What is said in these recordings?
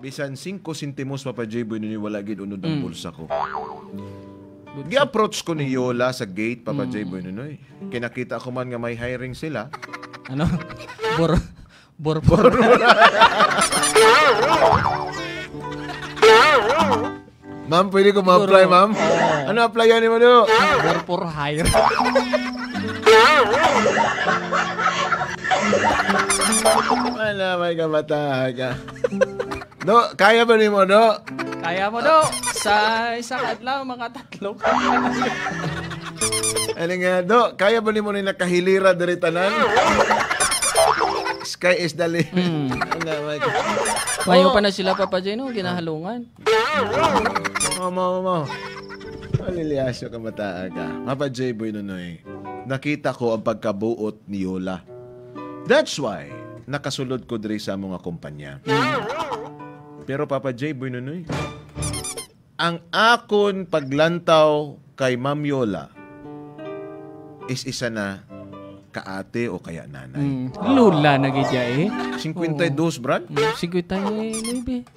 Bisan 5 sentimos, Papa J. Boy, ni wala gid unod ang bulsa ko. Gi-approach ko ni Yola sa gate, Papa J. Boy Nunoy. Kinakita ko man nga may hiring sila. Ano? Bor bor bor. Ma'am, pwede ko ma-apply, ma'am? Ano applyan ni mo do? Bor for hire. Wala, may kabataan ka. Do, kaya ba ni mo, do? Kaya mo do. Sa isang adlaw makatatlo ka. Ano nga, do, kaya ba ni mo ni nakahilira diri tanan? Sky is the limit. Ano, may Mayo pa na sila, Papa J, no? Ginahalungan. Mo, mo, mo. Maliliasyo ka mataa ka. Papa J. Boy Nunoy, nakita ko ang pagkabuot ni Yola. That's why, nakasulod ko diri sa mga kumpanya. Pero Papa J. Boy Nunoy, ang akon paglantaw kay Ma'am Yola is isa na kaate o kaya nanay. Lula na gid eh. 52, Brad? 59.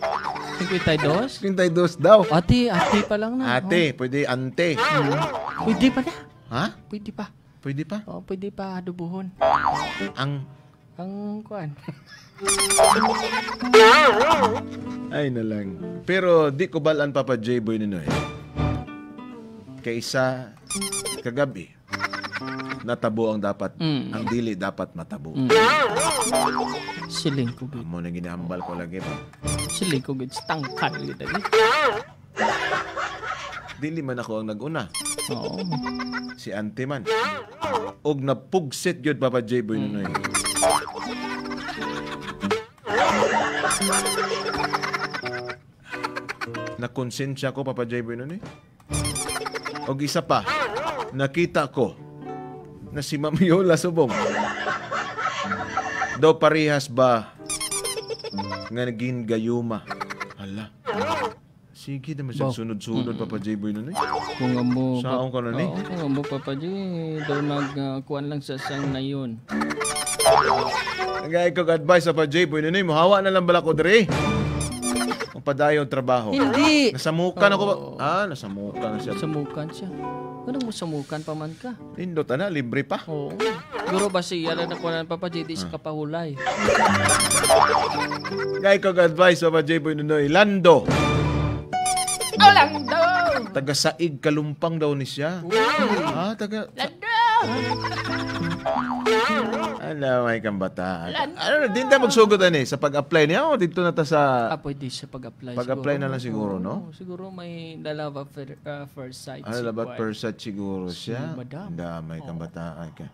52? 52 daw. Ate, ate pa lang na. Ate, pwede ante. Oh. Pwede pa na. Ha? Pwede pa. Pwede pa? Oh, pwede pa adubuhon. Ang Ang kuan. Ay na lang. Pero di ko balan, Papa J. Boy Ninoy. Kaysa kagabi, natabo ang dapat, ang dili dapat matabo. Siling ko gid. Amo na ginahambal ko lagi pa. Siling ko gid tangkal gid lagi. Dili man ako ang naguna. Oo. Si ante man. Og napugsit gyud, Papa J. Boy Ninoy. Nakonsensya ko, Papa J. Boy Nunoy. Og isa pa, nakita ko na si Ma'am Yola subong. Daw parehas ba nga naging gayuma? Hala. Sige naman siya sunod-sunod, Papa J. Boy Nunoy. Kung amo Saong ka na ni? Oo, kung amo, Papa J, daw nag kuan lang sa sang na yun. Nagay kog advice, Papa J. Boy Nunoy, muhawa na lang bala ko diri. Ang padayon trabaho. Hindi. Nasamukan ako ba? Ah, nasamukan na siya. Samukan siya. Anong mo samukan pa man ka? Nindot na, libre pa. Oo. Siguro ba siya lang nakuha ng Papa J, di sa kapahulay. Gay kog advice, Papa J. Boy Nunoy. Lando. Oh, Lando! Taga Saig Kalumpang daw ni siya. Ah, taga... Lando! Ala, may kambata. Ano, din tayo magsugod ani sa pag-apply niya. O, dito na ta sa... Ah, pwede siya pag-apply. Pag-apply na lang siguro, no? Oo, siguro may lalava first sight. Ano, si labat Kuan. first sight siguro siya. Si Madam. Damay kambataan ka.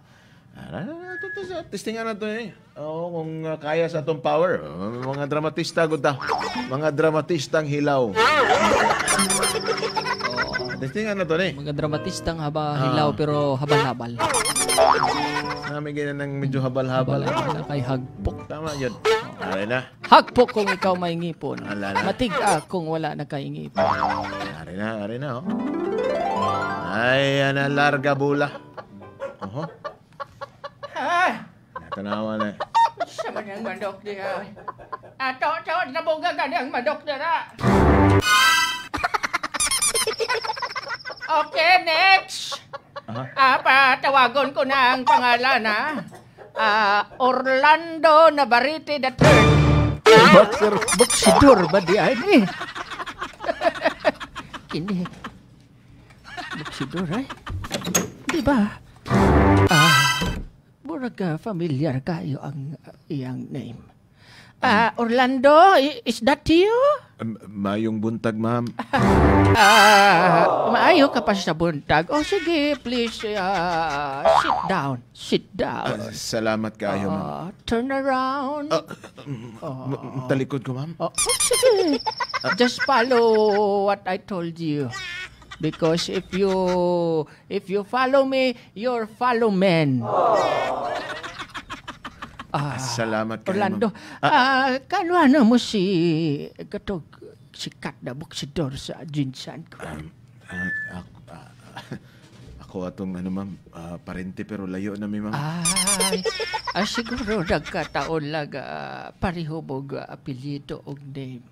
Testingan na to eh. Oo, kung kaya sa atong power. Mga dramatista, gud ta. Mga dramatistang hilaw. Oo. Testingan na to ni. Mga dramatistang haba hilaw pero habal-habal. Namin ganyan ng medyo habal-habal. Habal-habal kay hagpok. Tama yun. Are na. Hagpok kung ikaw may ngipon. Ala na. Matig-a kung wala na kay ngipon. Are na, are na, oh. Ay, ana, larga bula. Oho. Natanawa na. Sa man ang manok diha. Ato, to, nabuga ka ang manok dira. Okay, next. Aha. Ah, patawagon ko na ang pangalan, ha. Ah, Orlando Navarrete the Third. Boxer. Boksidor ba di ay ni? Kini. Boksidor ay. Di ba? Ah, murag ka familiar kayo ang iyang name. Ah, Orlando, is that you? Mayong buntag, ma'am. Ah, maayo ka pa sa buntag. Oh, sige, please, sit down. Sit down. Ah, salamat kaayo, ma'am. Ah, turn around. Talikod ko, ma'am. Oh, sige. Just follow what I told you. Because if you follow me, you're follow men. Ah, Salamat kaayo, Orlando, ma'am. ah, kano mo si katog sikat na boksidor sa GenSan ko? Ah, ako, ako atong ano, ma'am, parente pero layo na mi, ma'am. Ay, siguro nagkataon lang pareho mo apelyido og name.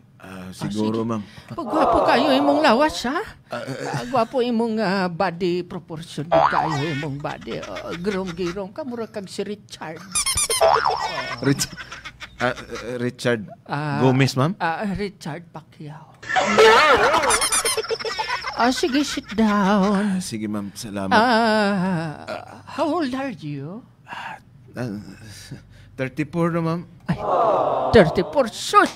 Siguro, ma'am. Pagwapo kayo imong lawas, ha? Gwapo imong body proportion di kayo imong body. Girong-girong ka, mura kag si Richard. Richard Gomez, ma'am? Richard Pacquiao. Sige, sit down. Sige, ma'am. Salamat. How old are you? 34 na, ma'am. Ay, 34. Sus!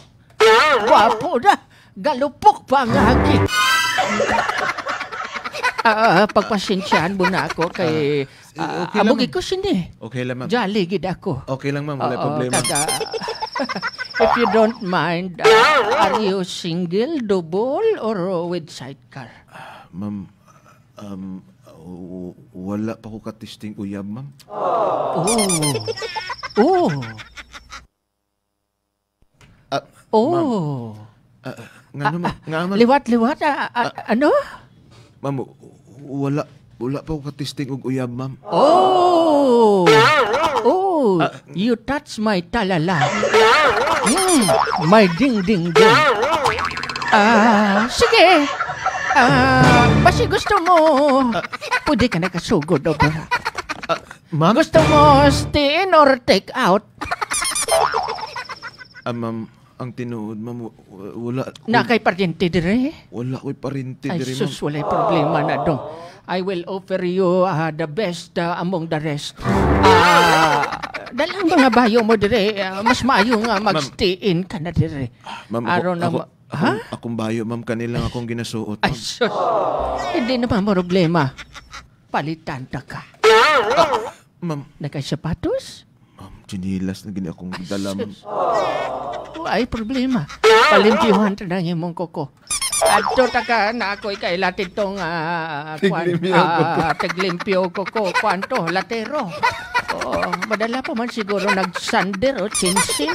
Gwapo na! Galupok pa ang agi. Pagpasensyahan mo na ako kay Okay lang, amugi ko sini. Okay lang, ma'am. Jolly gid ako. Okay lang, ma'am. Wala Oo, problema. If you don't mind, are you single, double, or with sidecar? Ma'am, wala pa ko ka-testing uyab, ma'am. Oh. Oh. Nga naman, nga naman. Liwat-liwat, ano? Ma'am, wala pa ko ka-testing og uyab, ma'am. Oh! Oh, you touch my talala. My ding ding ding. Sige. Basi gusto mo, pwede ka nakasugod o ba? Ma'am? Gusto mo stay in or take out? Ma'am, ang tinuod, ma'am, wala. Na kay paryente dire? Wala ko'y paryente Ay, dire, ma'am. sus, walay problema na dong. I will offer you the best among the rest. Dalang mga bayo mo dire, mas maayo nga mag-stay in ka na dire. Ma'am, ako, Aron na ako, Ha? akong bayo, ma'am, kanilang akong ginasuot, Ay, ma'am. sus. Hindi naman problema. Palitan ta ka. Ma'am, Nakasapatos? ma'am, chinilas na gini akong dala, ma'am. Ay, problema. Palimpyuhan ta ng imong koko. Adto ta ka na ako'y kailatid tong kwan, Tiglimpyo koko. Tiglimpyo koko. Kwan to, latero. Oo, madala pa man siguro nagsander o chinsin.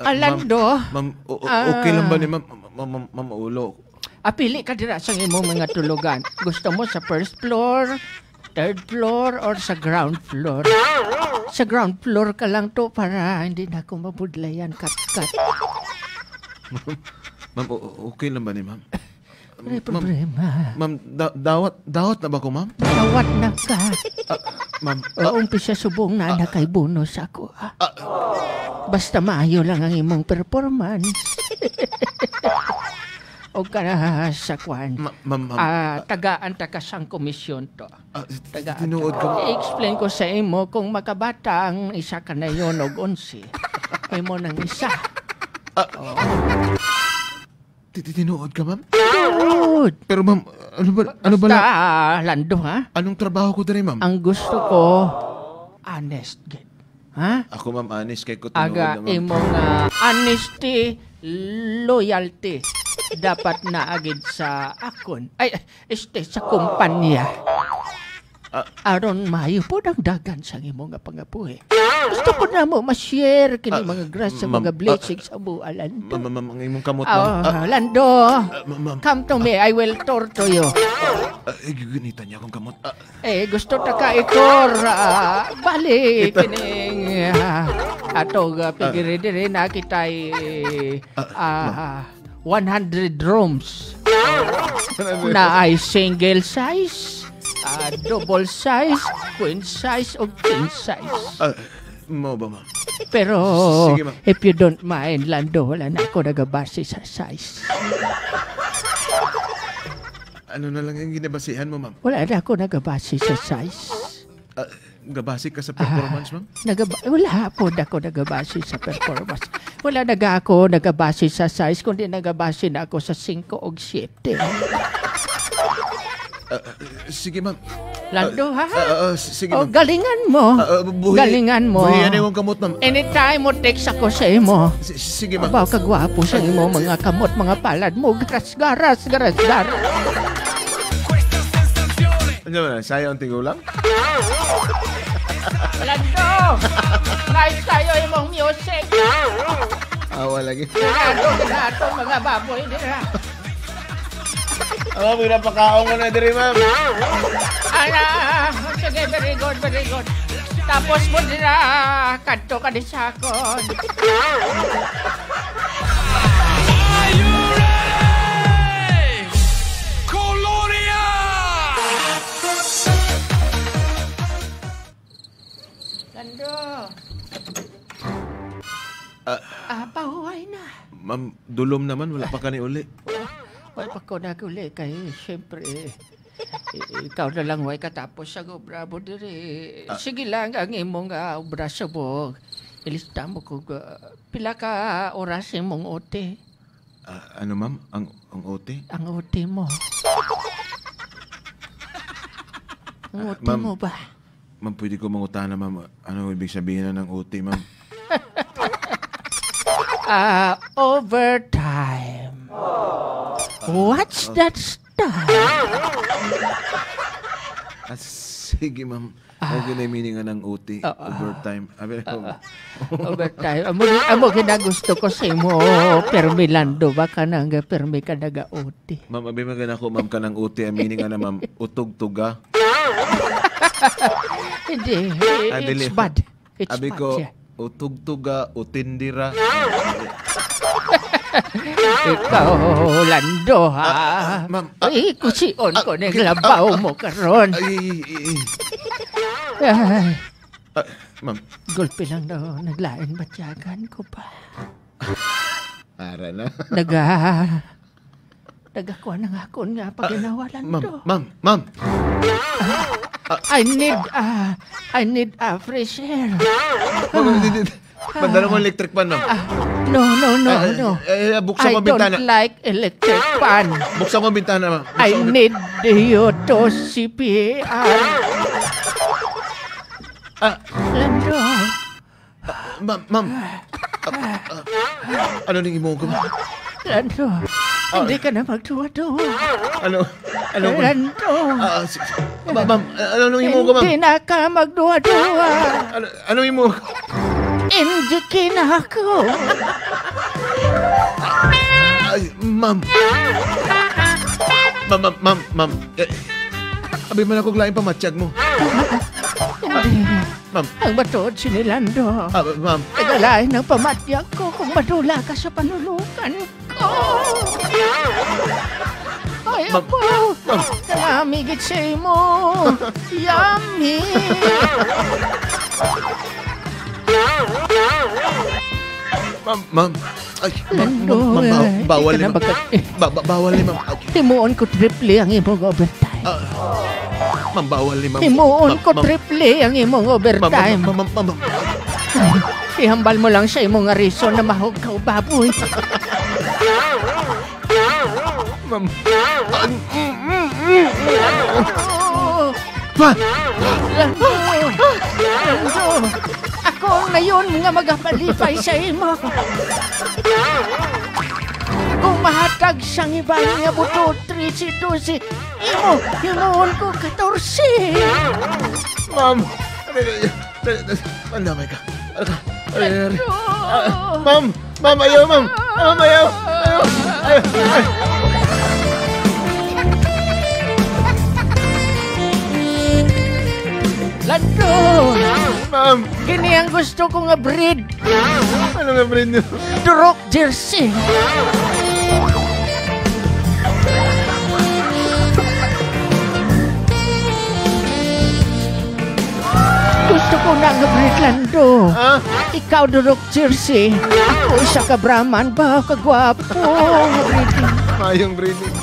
Alando, Ma'am, okay lang ba ni ma'am? Ma'am, ma'am, ma'am, ulo. Apili ka dira sa imong mga tulugan. Gusto mo sa first floor, third floor, or sa ground floor? Sa ground floor ka lang to para hindi na ako mabudlayan kat-kat. Ma'am, okay lang ba ni ma'am? May problema. Ma'am, dawat na ba ko, ma'am? Dawat na ka. Ma'am, O, umpisa subong na nakay bonus ako. Ah. Basta maayo lang ang imong performance. O ka na sa kwan. Ma'am, ma'am, Tagaan ta ka sang komisyon to. Tagaan tinuod ka, ma'am. I-explain ko sa imo kung makabata ang isa ka na yun og 11. Imo nang isa. Tinuod ka, ma'am? Good. Pero ma'am, ano ba Basta, lang, Lando, ha? anong trabaho ko diri, ma'am? Ang gusto ko, honest gid. Ha? Ako, ma'am, honest kay ko tinuod Aga na, ma'am. imong honesty, loyalty dapat na agid sa akon. Ay, este sa kumpanya. Aron maayo po ang dagan sa imong nga pangabuhi. Gusto ko na mo ma-share kini mga grace sa ma'am, mga blessings sa bualan. Ma'am, ma'am, ang imong kamot, ma'am. Lando, Ma'am, ma'am, come to me, I will torture you. Gigunita niya akong kamot. Eh, gusto ta ka itor. Bali, kining atong pigiri diri na kita'y 100 rooms na ay single size, double size, queen size, o king size. Mo ba, ma'am? Pero Sige, ma'am. if you don't mind, Lando, wala na ako nagabase sa size. Ano na lang ang ginabasihan mo, ma'am? Wala na ako nagabase sa size. Gabasi ka sa performance, ma'am? Wala po ako nagabase sa performance. Wala naga ako nagabase sa size, kundi nagabase na ako sa 5 o 7. Sige, ma'am. Lando, ha? Sige, Oh, ma'am. galingan mo. Buhi, Galingan mo. Buhian imong kamot, ma'am. Anytime mo text ako sa imo. Sige, ma'am. Abaw, kagwapo sa imo mga kamot, mga palad mo. Garas, garas, garas, garas. Ano ba? Sayo ang tigulang? Lando! Nice tayo imong music. Awa lagi. Ganado, ganado, mga baboy nila. Awa, pinapakaon ko na diri, ma'am. Ala, sige, very good, very good. Tapos mo dira, kadto ka di sakon. Kahuway na. Ma'am, dulom naman. Wala pa ka ni uli. Wala pa ko naguli kay siyempre ikaw na lang way katapos sa obra mo diri. Sige lang ang imong obra subong. Ilista mo kung pila ka oras imong OT. Ano ma'am? Ang OT? Ang OT mo. Ang OT ma'am. mo ba? Ma'am, pwede ko mangutana ma'am. Ano ibig sabihin na ng OT ma'am? Overtime. What's that style? Sige ma'am. Okay na yung meaning nga ng OT. Overtime. Abi, Overtime. Amo ginagusto ko sa imo. Permilando ba ka nang permi ka naga-OT? Ma'am, abi magana ko ma'am ka ng OT. Ang meaning nga na ma'am, utog tuga. Hindi. Dili. It's bad. It's Abi bad. ko, yeah. utog tuga, utindira. Ikaw, Lando, ha? Ma'am, Ay, kusion ko ng labaw mo karon. Ay, ay, ay, ay. Ay, Ma'am. gulpi lang daw, naglain batyagan ko pa. Ara na. Nagakuha na nga ako nga pag ginawa, Ma'am, Lando. ma'am, ma'am. I need a fresh air. Ma'am, hindi, hindi. Padala mo electric fan, ma'am. No, no, no, no. Buksan I mo ang bintana. don't like electric fan. Buksan mo ang bintana, ma'am. I need you to CPR. Lando. Ma'am, ma'am. Ano ning imo ko? Ma'am? Lando. Hindi ka na magduwa-duwa. Ano? Ano? Lando. Ma'am, ma'am, ano nung imo ko, ma'am? Hindi na ka magduwa-duwa. Ano, ano imo ko? Hindi na ako. Ay, ma'am. Ma'am, ma'am, ma'am, ma'am. Abi man ako laing pamatsyag mo. Hindi. Ma'am. Ang matuod si Nilando. Ma'am. Nagalain ng pamatyag ko kung madula ka sa panulukan ko. Ay, Ma'am. apo. Ma'am. Kalamigit sa imo. Yummy. Ma'am, ma'am. Ay, ma'am, Lando, ma'am, ma'am, bawal di ni ka na ma'am. Bawal ni ma'am. Ay, Himuon ko triple ang imong overtime. Ma'am, bawal ni ma'am. Himuon Ma'am, ko ma'am, triple ang imong ma'am, overtime. ma'am, ma'am, ma'am, ma'am. Ihambal mo lang sa imong nga reason na mahog ka o baboy. Ma'am. Oh, Pa! Lando! Lando! Ako ang ngayon nga magapalipay sa imo. Kung mahatag siyang iba nga buto, 13, 12, imo, himuon ko 14. Ma'am! Mandamay ka. Ano ka? Ay, ay, ay. Lando! Ma'am! Ma'am, ayaw, ma'am! Ma'am, ayaw! Ayaw! Ayaw! Ay. Lando! Ma'am! Kini ang gusto ko nga breed. Ano nga breed niyo? Durok jersey. Gusto ko na nga breed, Lando. Ha? Ikaw durok jersey. Ako isa ka Brahman ba? Kagwapo nga breed. Mayong breeding.